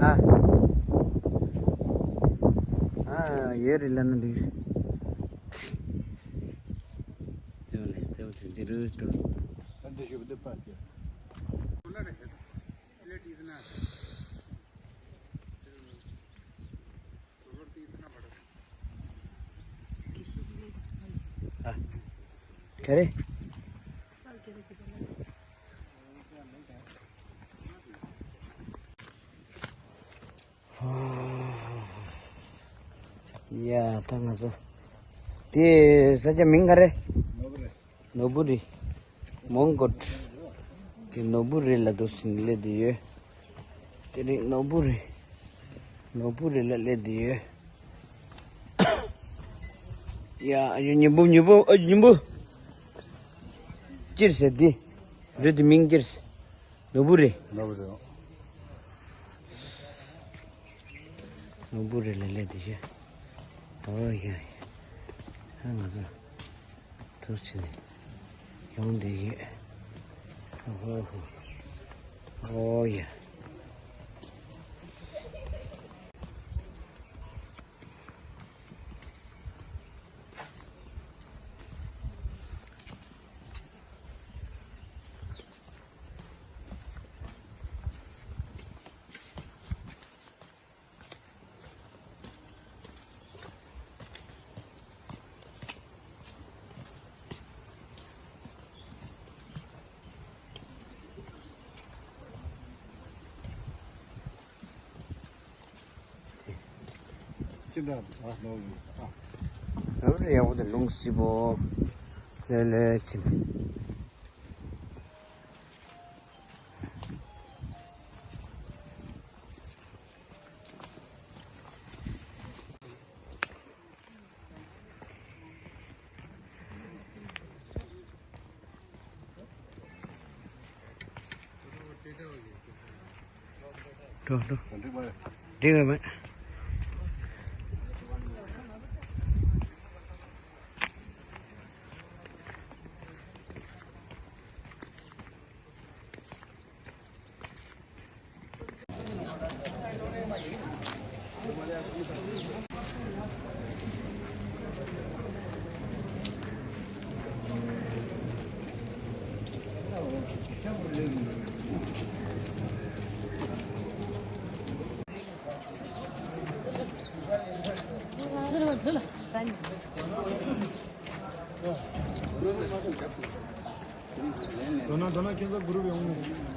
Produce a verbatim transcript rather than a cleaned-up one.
ཨ། ཨ། ཡོད་རེད་ལབ་ན་འགྲིག་ཙེའུ་ལས་ཙེའུ་དེ་འདི་རུ་འགྲོ། ཨ། ག་རེ། ཡ། ད་ང་ཚོ་དེ་ས་ཆ་མིང་ག་རེ། ནོར་བུ་རི། མོན་གྷོ་གི་ནོར་བུ་རི་ལ་འདུག་ཟིན་སླེབས་བསྡད་ཡོད། དེ་རིང་ནོར་བུ་རི། ནོར་བུ་རི་ལ་སླེབས་བསྡད་ཡོད། ཡ། ཨ་ཡོ་ཉི་འབུ། ཉི་འབུ། ཨ་ཉི་འབུ། ཅིར་ཟེར་འདི། རི་དེ་མིང་ཅིར་ཟེར། ནོར་བུ་རི། ནོར་བུ་རི། ནོར་བུ་རི་ལ་སླེབས་བསྡད་ཡོད། ཨོ་ཡ་ཡ། ཨ་ང་ཚོ་ཐུག་ཕྱིན་ནས་ཡོང་བསྡད་ཡོད། ཨོ་ཧོ་ཧོ། ཨོ་ཡ། ཅི་འདྲ་ཨ་ནོར་ཡོད་ཨ། ནོར་ཡག་པོ་དེ་ལུང་སྲིད་པོ། ལེ་ལེ་ཕྱིན། འགྲོ་འགྲོ། འགྲིག་པ་མེད། དོ་ན་དོ་ན་ཁྱེད་ཚོ་གུ་རུབ་ཡོང་ངེས།